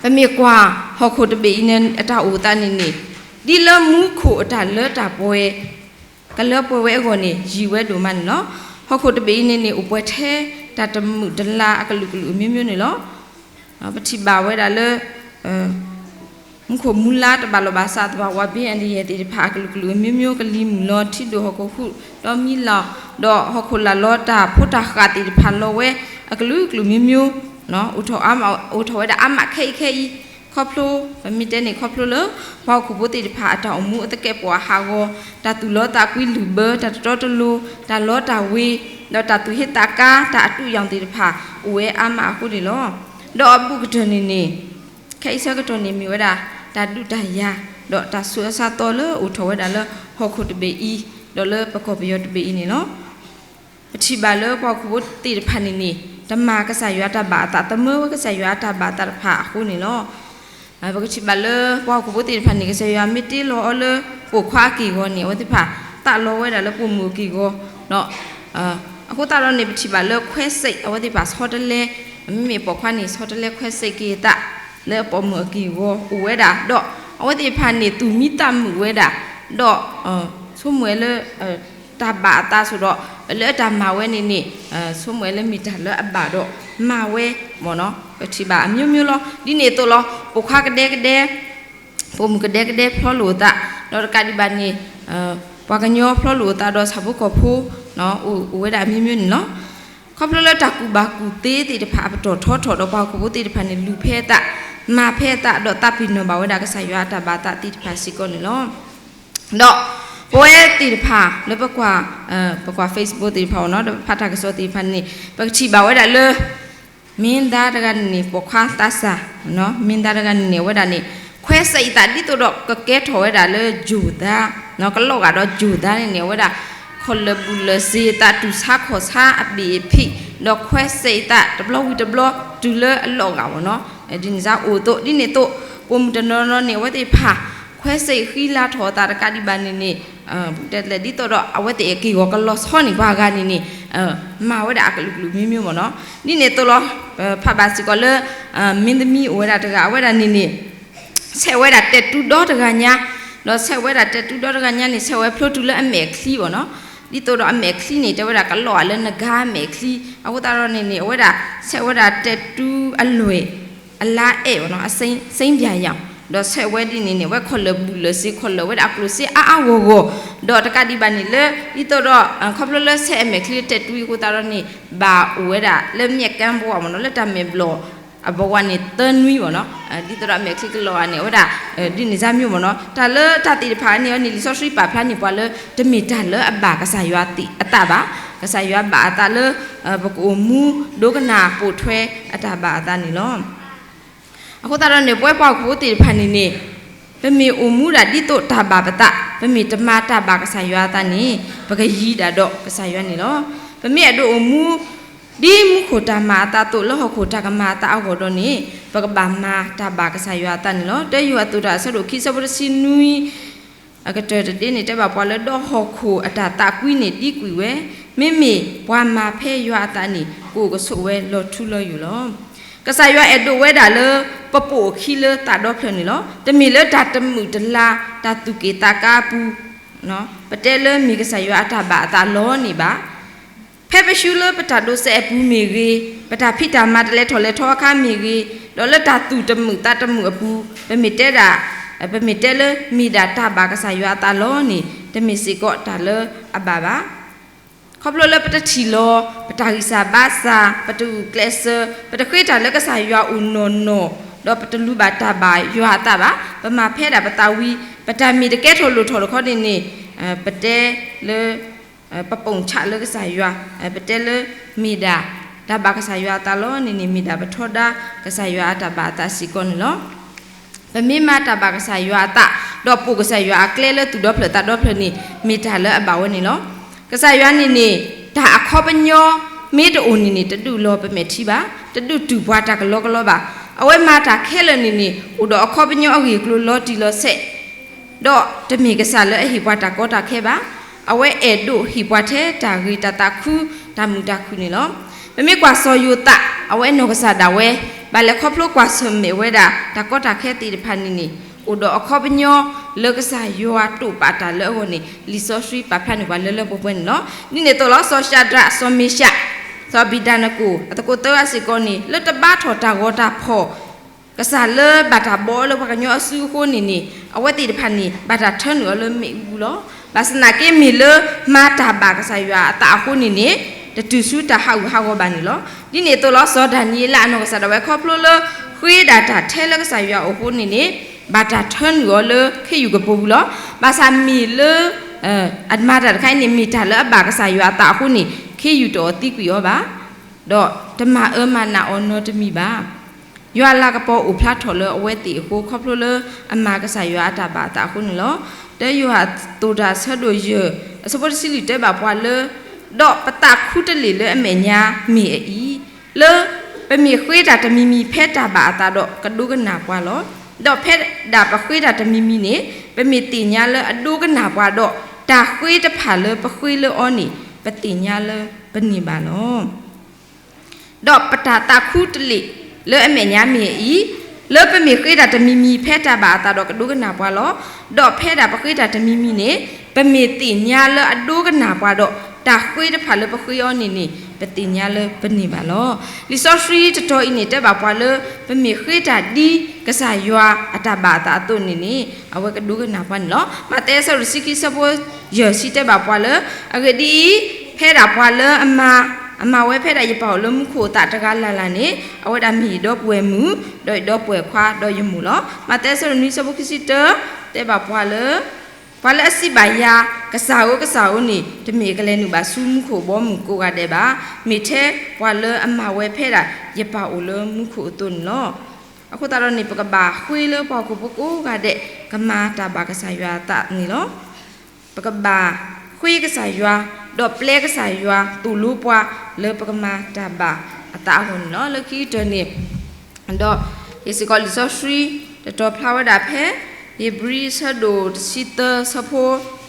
ပမ့ၢ်ကွၢ်ဟီၣ်ခိၣ်တဘ့ၣ်အံၤန့ၣ် အတၢ်အိၣ်အသးန့ၣ်န့ၣ် ဒ်လၢမူခိၣ်အတၢ်လၢတၢ်ပှဲၤ ကလၢပှဲၤဝဲအဂီၢ်န့ၣ် ယံာ်ဝဲဒိၣ်မးန့ၣ်လီၤ. ဟီၣ်ခိၣ်တဘ့ၣ်အံၤန့ၣ်န့ၣ် အိၣ်ပှဲၤထဲတၢ်တမုာ်တလၤအကလုာ်ကလုာ်အမျိုးမျိုးန့ၣ်လီၤ. ပထံၣ်ဘၣ်ဝဲဒၣ်လၢ မူခိၣ်မူလါတဘၣ်လီၢ်ဘၣ်စး သဘာဝ ဘံအဒယဲၢ်သ့ၣ်တဖၣ် အကလုာ်ကလုာ်အမျိုးမျိုး ကလံၤမုၢ်လီၤ ထံဒိၣ်ဟီၣ်ခိၣ်ဟူး ဒီးမံလီၤ ဒီးဟီၣ်ခိၣ်လာ်လီၤ တၢ်ဖိတၢ်ဃၢ်သ့ၣ်တဖၣ်လီၤဝဲ အကလုာ်ကလုာ်မျိုးမျိုး အိၣ်ထီၣ်ဝဲဒၣ်အါမးခဲအံၤခဲအံၤ ခီဖျိ ပမ့ၢ်တဲန့ၣ်ခီဖျိလၢ ပှၤဟီၣ်ခိၣ်ဖိသ့ၣ်တဖၣ်အတၢ်အိၣ်မူအသကဲးပဝးဟးဂီၤ တၢ်သူၣ်လီသးကွံလုၢ်ဘၢ တၢ်တတီတလိၤ တၢ်လီတၢ်ဝ့ၤ ဒီးတၢ်သူၣ်ဟ့သးကါ တၢ်အတုအယီၣ်သ့ၣ်တဖၣ် အိၣ်ဝဲအါမးအဃိန့ၣ်လီၤ. ဒီးအဘူးကတၢၢ်န့ၣ်န့ၣ် ခဲအံၤဆၢကတီၢ်န့ၣ်မ့ၢ်ဝဲဒၣ် တၢ်ဒုးတၢ်ယၤ ဒီးတၢ်ဆူးအဆါသီလၢအိၣ်ထီၣ်ဝဲဒၣ်လၢဟီၣ်ခိၣ်တဘ့ၣ်အံၤ ဒီးလၢပကီၢ်ပယီၤတဘ့ၣ်အံၤန့ၣ်လီၤ. ပထံၣ်ဘၣ်လၢပှၤဟီၣ်ခိၣ်ဖိသ့ၣ်တဖၣ်န့ၣ်န့ၣ် တမၤကစၢ်ယွၤတၢ်ဘၣ်အသး တမၢဝဲကစၢ်ယွၤအတၢ်ဘၣ်အသးတဖၣ်အဃိန့ၣ်လီၤ. ပကထံၣ်ဘၣ်လၢပှၤဟီၣ်ခိၣ်ဖိသ့ၣ်တဖၣ်န့ၣ် ကစၢ်ယွၤမ့ၢ်တ့လီၤအီၤလၢပိာ်ခွါအက့ၢ်အဂီၤန့ၣ် အဝဲသ့ၣ်တဖၣ် သးလီဝဲဒၣ်လၢပိာ်မုၣ်အက့ၢ်အဂီၤ ဒီး အဃိသတးဒီးန့ၣ် ပထံၣ်ဘၣ်လၢခွဲးစဲး အဝဲသ့ၣ်တဖၣ်ဆီတလဲ မ့မ့ၢ်ပိာ်ခွါန့ၣ် ဆီတလဲခွဲးစဲးက့ၤအသး လၢပိာ်မုၣ်အက့ၢ်အဂီၤအိၣ်ဝဲဒၣ် ဒီးအဝဲသ့ၣ်တဖၣ်န့ၣ် သူၣ်မံသးမုာ်ဝဲဒၣ် ဒီး ဆိကမိၣ်ဝဲလၢ တၢ်ဘၣ်အသးဆိဒီး လၢတၢ်မၤဝဲန့ၣ်န့ၣ် ဆိကမိၣ်ဝဲလၢမ့ၢ်တၢ်လၢအဘၣ်ဒီးမၤဝဲ မ့ၢ်နီၤ ပထံၣ်ဘၣ်အမျိုးမျိုးလီၤ. ဒ်န့ၣ်အသိးလီၤ ပိာ်ခွါကဒဲကဒဲ ပိာ်မုၣ်ကဒဲကဒဲဖျီလိာ်အသး ဒီးတကးဒံးဘၣ်န့ၣ် ပှၤကညီဖျီလိာ်အသးဒီးဆၣ်ဖိကီၢ်ဖိ အိၣ်ဝဲဒၣ်အမျိုးမျိုးန့ၣ်လီၤ. ခီဖျိလၢတၢ်ကူၣ်ဘၣ်ကူၣ်သ့သ့ၣ်တဖၣ်အပတီၢ်ထီထီၣ်ဒီးပှၤဟီၣ်ခိၣ်ဖိသ့ၣ်တဖၣ်န့ၣ် လူၤဖဲအသး မၤဖဲအသး ဒီးသးပ့ၤနီၣ်ဘၣ်ဝဲဒၣ်ကစၢ်ယွၤအတၢ်ဘၣ်အသးသ့ၣ်တဖၣ်စ့ၢ်ကီးန့ၣ်လီၤ. ဒီးပဝဲသ့ၣ်တဖၣ်လၢပကွၢ် ပကွၢ် Facebook သ့ၣ်တဖၣ်အီၤနီၤ ဒီးပဖးတၢ်ကစီၣ်သ့ၣ်တဖၣ်န့ၣ် ပကထံၣ်ဘၣ်ဝဲဒၣ်လၢ မင်းသားတဂၤန့ၣ်န့ၣ် ပိာ်ခွါသးစၢ် မင်းသားတဂၤန့ၣ်န့ၣ် အဝဲဒၣ်န့ၣ် ခွဲးစဲးအသးဒ်သိးဒီးကကဲထီၣ်ဝဲဒၣ်လၢယိၤသါ ကလီၤဂာ်ဒီးယိၤသါန့ၣ်န့ၣ် အဝဲဒၣ် ခီၣ်လၢာ်ဘူးလၢာ်စ့ သးတူၢ်ဆါခီၣ်ဆါအဘ့ၣ်အဖံး ဒီးခွဲးစဲးအသးတဘျီဝံၤတဘျီ တုၤလၢအလီၤဂာ်အီၤနီၤ ဒ်န့ၣ်စ့ၢ်အိၣ်အသိး ဒ်န့ၣ်အသိး ပိာ်မုၣ်တနီၤနီၤန့ၣ် အဝဲသ့ၣ်တဖၣ် ခွဲးစဲးဃံလၤထီၣ်အသးတကးဒံးဘၣ်န့ၣ်န့ၣ် ဒ်သိးဒီးအဝဲသ့ၣ်အက့ၢ်အဂီၤကလီၤဆီန့ၣ် ပှၤဂၤန့ၣ်န့ၣ် မၤဝဲဒၣ်အကလုာ်ကလုာ်မ့ၢ်မ့ၢ်မ့ၢ်နီၤ ဒ်န့ၣ်အသိးလီၤ ဖးဘၣ်စ့ၢ်ကီးလၢ မင်းသမီးအိၣ်ဝဲဒၣ်တဂၤ အဝဲဒၣ်န့ၣ်န့ၣ် ဆဲးဝဲဒၣ်တဲာ်တူဒီတဂၤညါ ဒီးဆဲးဝဲဒၣ်တဲာ်တူဒီတဂၤညါန့ၣ် ဆဲးဝဲဖျိတုၤလၢအမဲာ်ချံဘၣ်နီၤ ဒ်သိးဒီးအမဲာ်ချံန့ၣ် တဲဝဲဒၣ်ကလီၤဂာ်လၢနဂါအမဲာ်ချံ အဃိသတးဒီးန့ၣ်န့ၣ် အဝဲဒၣ်ဆဲးဝဲဒၣ်တဲာ်တူအလွဲၢ် အလါအဲၣ်ဘၣ်နီၤ အစိမ်းပြာရောင် ဒီးဆဲးဝဲဒ်န့ၣ်န့ၣ် အဝဲခီၣ်လၢာ်ဘူးလၢာ်စ့ ခီၣ်လၢာ်ဝဲဒၣ်အကျိၣ်စ့အါအါဂီၢ်ဂီၢ် ဒီးတကးဒံးဘၣ်န့ၣ်လၢ ဒ်သိးဒီး ခီဖျိလၢဆဲးအမဲာ်ချံတဲာ်တူအဃိသတးဒီးန့ၣ် ဘၣ်အိၣ်ဝဲဒၣ်လၢ မျက်ကွင်း ဘဝါမ့ၢ်နီၤ လၢတၢ်မဲာ်ဘျီၣ်အဘဝါန့ၣ်သၢနွံဘၣ်နီၤ ဒ်သိးဒီးအမဲာ်ချံကလီၤဂာ်န့ၣ် အဝဲဒၣ် ဒ်န့ၣ်စ့ၢ်မ့ၢ်မ့ၢ်နီၤ တၢ်လၢတၢ်သ့ၣ်တဖၣ်န့ၣ်အီၤန့ၣ် လံာ်စီဆှံပာ်ဖျါန့ၢ်ပှၤလၢ တမ့ၢ်တၢ်လၢအဘၣ်ကစၢ်ယွၤအသးဘၣ် ကစၢ်ယွၤဘၣ်အသးလၢ ပကအိၣ်မူဒိကနၣ်ပိာ်ထွဲအတၢ်ဘၣ်အသးန့ၣ်လီၤ. အဃိသတးဒီးန့ၣ် ပဝဲပှၤဟီၣ်ခိၣ်ဖိသ့ၣ်တဖၣ်န့ၣ်န့ၣ် ပမ့ၢ်အိၣ်မူဒၣ်ဒ်သိးတၢ်ဘၣ်ပသး ပမ့ၢ်တမၤတၢ်ဘၣ်ကစၢ်ယွၤအသးန့ၣ် ပကယံၤဒၣ်ဒီးကစၢ်ယွၤန့ၣ်လီၤ. ပမ့ၢ်အဲၣ်ဒိးအိၣ်မူ ဒ်မူခိၣ်တၢ်မၤအသးအသိး လၢဟီၣ်ခိၣ်တၢ်ကမၤအသးအဂီၢ်ဒီးန့ၣ် ပကဘၣ်မၤတၢ်ဘၣ်ကစၢ်ယွၤအသးန့ၣ်လီၤ. တၢယိၤဟၣ်အသိးတၢ်အဆၢဒိၣ်ခံ ဆၢဖိတဆံနွံ အကတၢၢ်တဒ့န့ၣ် တဲဘၣ်ပှၤလၢ ဒီးဟီၣ်ခိၣ်အတၢ်သးကွံန့ၣ် ဒံကွံာ်ဝဲ, မ့မ့ၢ်ပှၤမၤဖဲယွၤအသးန့ၣ် ကအိၣ်ကဆိးဝဲလီၤထူလီၤယိာ်လီၤ. ကစၢ်ယွၤအဲၣ်ဒိးဝဲဒၣ်လၢ ပပိာ်အခံလၢသးဒီဖျၢၣ်န့ၣ်လီၤ. တမ့ၢ်လၢတၢ်တမုာ်တလၤ တၢ်သူၣ်က့ၣ်သးကါအပူၤ ပတဲလၢမ့ၢ်ကစၢ်ယွၤအတၢ်ဘၣ်အသးလီၤန့ၣ်ဘၣ်. ဖဲပရှုံးလၢပတၢ်ဒိးစဲးအပူၤမ့ၢ်ဂ့ၤ, ပတၢ်ဖံးတၢ်မၤတလဲၤထီၣ်လဲၤထီအခါမ့ၢ်ဂ့ၤ, ဒီးလၢတၢ်သူၣ်တမုာ်သးတမုာ်အပူၤ ပမ့ၢ်တဲဒၣ်, ပမ့ၢ်တဲလၢမ့ၢ်ဒၣ်တၢ်ဘၣ်ကစၢ်ယွၤအသးလီၤန့ၣ် တမ့ၢ်စ့ၢ်ကီးတၢ်လၢအဘၣ်ဘၣ်. ခီဖျိလၢပတထံၣ်လီၤ ပတၢ်ဂံၢ်စၢ်ဘါစၢ်, ပတဂုာ်ကျဲးစၢး, ပတဃ့တၢ်လၢကစၢ်ယွၤအိၣ်နီၢ်နီၢ်, ဒီးပတလူၤဘၣ်တၢ်ဘၣ်ယွၤအသးဘၣ်, ပမၤဖဲဒၣ်ပသးဝံၤ, ပတၢ်မ့ၢ်တကဲထီၣ်လိၣ်ထီၣ်တခီန့ၣ်န့ၣ်, ပတဲလၢ ပပိာ်ဆးလၢကစၢ်ယွၤ, ပတဲလၢမ့ၢ်ဒၣ် တၢ်ဘၣ်ကစၢ်ယွၤအသးလီၤန့ၣ်န့ၣ် မ့ၢ်ဒၣ်ပထီဒါကစၢ်ယွၤအတၢ်ဘၣ်အသးစ့ၢ်ကီးန့ၣ်လီၤ. ပမ့ၢ်မၤတၢ်ဘၣ်ကစၢ်ယွၤအသး, ဒီးပိာ်ကစၢ်ယွၤအကျဲလၢသူၣ်ဒီဖျၢၣ်သးဒီဖျၢၣ်န့ၣ် မ့ၢ်တၢ်လၢအဘၣ်ဝဲန့ၣ်လီၤ. ကစၢ်ယွၤန့ၣ်န့ၣ် တၢ်အခီပညီ မ့ၢ်တအိၣ်န့ၣ်န့ၣ် တဒုးလီၤပမဲာ်ထံဘၣ်, တဒုးတူၢ်ပှၤတၢ်ကလီကလီဘၣ်. အဝဲမၤတၢ်ခဲလၢာ်န့ၣ်န့ၣ် အိၣ်ဒီးအခီပညီအဂ့ၢ်အကျိၤလီၤတံၢ်လီၤဆဲး ဒီးတမ့ၢ်ကစၢ်လၢအဟ့ၣ်ပှၤတၢ်ကီတၢ်ခဲဘၣ်. အဝဲအဲၣ်ဒိးဟ့ၣ်ပှၤထဲတၢ်ဂ့ၤတၢ်သးခု တၢ်မုာ်တၢ်ခုၣ်န့ၣ်လီၤ. ပမ့ၢ်ကွၢ်စီၤယိၤသး အဝဲနီၢ်ကစၢ်ဒၣ်ဝဲ ဘၣ်လဲၤခီဖျိကွၢ်ဆၢၣ်မဲာ်ဝဲဒၣ် တၢ်ကီတၢ်ခဲသ့ၣ်တဖၣ်န့ၣ်န့ၣ် အိၣ်ဒီးအခီပညီလၢကစၢ်ယွၤတိာ်ပာ်တၢ်လၢအဂီၢ်န့ၣ် လံာ်စီဆှံပာ်ဖျါန့ၢ်ပှၤလၢလၢပှဲၤပှဲၤန့ၣ်လီၤ. ဒ်န့ၣ်အသိးလီၤ စီၤၡၤဒြး စီၤမ့ၡး စီၤအဘ့းနကိၣ် အသကိးသၢဂၤစ့ၢ်ကီးန့ၣ် လၢတဘါထီၣ်တၢ်ဂီၤတၢ်ဖီၣ် ကစၢ်လၢဘၣ်တၢ်ဘီအီၤလၢပှၤကညီအစုအဃိန့ၣ်န့ၣ် အဝဲသ့ၣ်တဖၣ်န့ၣ် ဘၣ်တၢ်ထၢနုာ်အီၤလၢမ့ၣ်အူပူၤလီၤ. ဘၣ်ဆၣ်သနာ်က့မ့ၢ်လၢမၤတၢ်ဘၣ်ကစၢ်ယွၤအသးအဃိန့ၣ်န့ၣ် တတုၤဆူတၢ်ဟးဂူာ်ဟးဂီၤဘၣ်န့ၣ်လီၤ. ဒ်န့ၣ်အသိးလီၤ စီၤဒၤနံးယ့လးအနီၢ်ကစၢ်ဒၣ်ဝဲ ခီဖျိလၢဃ့ဒၣ်တၢ်ထဲလၢကစၢ်ယွၤအအိၣ်အဃိန့ၣ်န့ၣ် ဘၣ်တၢ်ထၢနုာ်အီၤလၢခ့ယုၢ်ကပိာ်ပူၤလီၤ. ဘၣ်ဆၣ်မ့ၢ်လၢ အမၤတၢ်တခါအံၤန့ၣ် မ့ၢ်တၢ်လၢအဘၣ်ကစၢ်ယွၤအသးအဃိန့ၣ် ဟ့ၣ်ယူၤတအီၤသံကွံာ်အီၤဘၣ်, ဒီးတမၤအၢမၤနးအီၤနီတမံၤဘၣ်. ယွၤအလၤကပီၤအိၣ်ဖျါထီၣ်လၢအဝဲသ့ၣ်အဃိ ခီဖျိလၢအမၤကစၢ်ယွၤအတၢ်ဘၣ်အသးအဃိန့ၣ်လီၤ. တၢယိၤဟၣ်အသိးတၢ်အဆၢဒိၣ်ယဲၢ် အဆၢဖိတဆံလွံၢ်တဲဘၣ်ပှၤလၢ ဒီးပသးခူတလ့ၢ်လၢအမဲာ်ညါမ့ၢ်အအံၤ, လၢပမ့ၢ်ဃ့တၢ်တမံၤမံၤဖဲတၢ်ဘၣ်အသးဒီးကဒိကနၣ်ပှၤလီၤ. ဒီးဖဲဒၣ်ပဃ့တၢ်တမံၤမံၤန့ၣ် ပမ့ၢ်သ့ၣ်ညါလၢအဒိကနၣ်ပှၤဒီး တၢ်ဃ့တဖၣ်လၢပဃ့လၢအီၤန့ၣ် ပသ့ၣ်ညါလၢပန့ၢ်ဘၣ်လီၤ. ဒီးပတၢ်သးခူတလ့ၢ်လၢအမဲာ်ညါမ့ၢ်အအံၤ, လၢပမ့ၢ်ဃ့တၢ်တမံၤမံၤဖဲတၢ်ဘၣ်အသးဒီးကဒိကနၣ်ပှၤလီၤ. ဒီးဖဲဒၣ်ပဃ့တၢ်တမံၤမံၤန့ၣ် ပမ့ၢ်သ့ၣ်ညါလၢအဒိကနၣ်ပှၤဒီး တၢ်ဃ့တဖၣ်လၢပဃ့အီၤန့ၣ်န့ၣ် ပသ့ၣ်ညါလၢပန့ၢ်ဘၣ်လီၤ. လံာ်စီဆှံတတီၤအံၤန့ၣ် တဲဘၣ်ပှၤလၢ ပမ့ၢ်ဃ့တၢ်ဒ်ကစၢ်ယွၤအတၢ်ဘၣ်အသးအသိးန့ၣ်န့ၣ် အဝဲကဒိကနၣ်ပှၤန့ၣ်လီၤ. မးသဲအဆၢဒိၣ်တဆံခံ အဆၢဖိယဲၢ်ဆံတဲဘၣ်ပှၤလၢ အဂ့ၢ်ဒ်အံၤ, ဖဲဒၣ်ပှၤလၢအမၤ, အမၤဝဲဖဲဒၣ်ယပၢ်အိၣ်လၢမူခိၣ်အသးတဂၤလၢ်လၢ်န့ၣ် အဝဲဒၣ်မ့ၢ်ယဒီပုၢ်ဝဲၢ်မုၣ်, ဒီးယဒီပုၢ်ဝဲၢ်ခွါ, ဒီးယမိၢ်လီၤ. မးသဲအဆၢဒိၣ်နွံ အဆၢဖိခံဆံတၢ တဲဘၣ်ပှၤလၢ ပှၤလၢအစံးဘၣ်ယၤ, ကစၢ်ဧၢ, ကစၢ်ဧၢန့ၣ် တမ့ၢ်ကလဲၤနုာ်ဘၣ်ဆူမူခိၣ်ဘီမုၢ်ကိးဂၤဒဲးဘၣ်. မ့ၢ်ထဲပှၤလၢအမၤဝဲဖဲဒၣ် ယပၢ်အိၣ်လၢမူခိၣ်အသိးန့ၣ်လီၤ. အဃိသတးဒီးန့ၣ် ပကဘၣ်ဃ့လၢပှၤဟီၣ်ခိၣ်ဖိကိးဂၤဒဲး ကမၤတၢ်ဘၣ်ကစၢ်ယွၤအသးန့ၣ်လီၤ. ပကဘၣ်ဃ့ကစၢ်ယွၤ, ဒီးပျဲကစၢ်ယွၤသိၣ်လိပှၤလၢပကမၤတၢ်ဘၣ်အသးအဂီၢ်န့ၣ်လီၤ. လၢခံကတၢၢ်န့ၣ် ဒီးဟ့ၣ်စ့ၢ်ကီးလံာ်စီဆှံ တတီၤဖျါဝဲဒၣ်ဖဲ ဧ့ၤဘြံၤအဆၢဒိၣ်တဆံသၢ အဆၢဖိ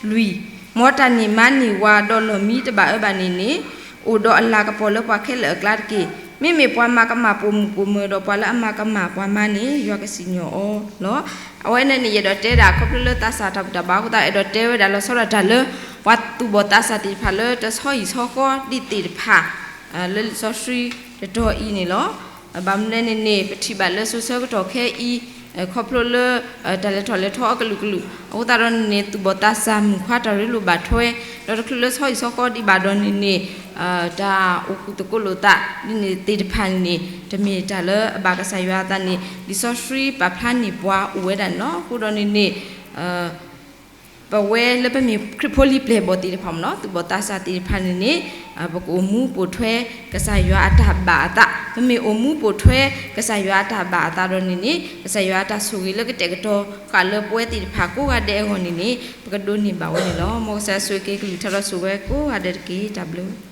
လွံၢ်, မ်တၢ်န့ၢ်မါန့ၢ်ဝၤ ဒီးလီၢ်မံတဘၣ်အၢဘၣ်န့ၣ်န့ၣ် အိၣ်ဒီးအလၤကပီၤလၢပှၤခဲလၢာ်အကျါတက့ၢ်. မ့မ့ၢ်ပှၤမၤကမၣ်ပိာ်မုၣ်ပိာ်မၢၤ ဒီးပှၤလၢအမၤကမၣ်ပှၤမါန့ၣ် ယွၤကစံၣ်ညီၣ်အီၤလီၤ. အဝဲန့ၣ်န့ၣ် ယအဲၣ်ဒိးတဲဒၣ်ခီဖျိလၢသးစၢ်တၢ်ဘူၣ်တၢ်ဘါအဃိသတး အဲၣ်ဒိးတဲဝဲဒၣ်လီၤဆီဒၣ်တၢ်လၢ ပှၤသူၣ်ဘီၣ်သးစၢ်သ့ၣ်တဖၣ်လၢတဆီဟံၣ်ဆီဃီဒံးသ့ၣ်တဖၣ် လၢလံာ်စီဆှံတတီၤအံၤန့ၣ်လီၤ. ဘၣ်မနုၤလဲၣ်န့ၣ်န့ၣ် ပထံၣ်ဘၣ်လၢစိၤဆၢကတီၢ်ခဲအံၤ ခီဖျိလၢ တၢ်လဲၤထီၣ်လဲၤထီအကလုာ်ကလုာ် အဃိသတးဒီးန့ၣ်န့ၣ် သူၣ်ဘီၣ်သးစၢ်မုၣ်ခွါတၢ်ရ့လိာ်ဘၣ်ထွဲ ဒီးတချုးလၢဆီဟံၣ်ဆီဃီဒံးဘၣ်ဒီးန့ၣ်န့ၣ် တၢ်အိၣ်ဃုာ်သကိးလိာ်သးဒ်န့ၣ်သ့ၣ်တဖၣ်န့ၣ်န့ၣ် တမ့ၢ်တၢ်လၢအဘၣ်ကစၢ်ယွၤအသးန့ၣ် လံာ်စီဆှံပာ်ဖျါန့ၢ်ပှၤအိၣ်ဝဲဒၣ်န့ၣ်လီၤ. အဃိဒီးန့ၣ်န့ၣ် ပဝဲလၢပမ့ၢ်ခရံာ်ဖိလံၤပျဲၢ်ဘီၣ်သ့ၣ်တဖၣ်မ့ၢ်နီၤ သူၣ်ဘီၣ်သးစၢ်သ့ၣ်တဖၣ်န့ၣ်န့ၣ် ပကအိၣ်မူပိာ်ထွဲ ကစၢ်ယွၤအတၢ်ဘၣ်အသး, ပမ့ၢ်အိၣ်မူပိာ်ထွဲ ကစၢ်ယွၤအတၢ်ဘၣ်အသးဒီးန့ၣ်န့ၣ် ကစၢ်ယွၤအတၢ်ဆိၣ်ဂ့ၤလၢကတဲာ်ကတီၤဃာ်လၢပဝဲသ့ၣ်တဖၣ်ကိးဂၤဒဲးအဂီၢ်န့ၣ်န့ၣ် ပကဒိးန့ၢ်ဘၣ်ဝဲန့ၣ်လီၤ. မ်ကစၢ်ယွၤဆိၣ်ဂ့ၤက့ၤကလုၢ်ကထါဒီးဆိၣ်ဂ့ၤဝဲကိးဂၤဒဲးတက့ၢ်. တၢ်ဘျုး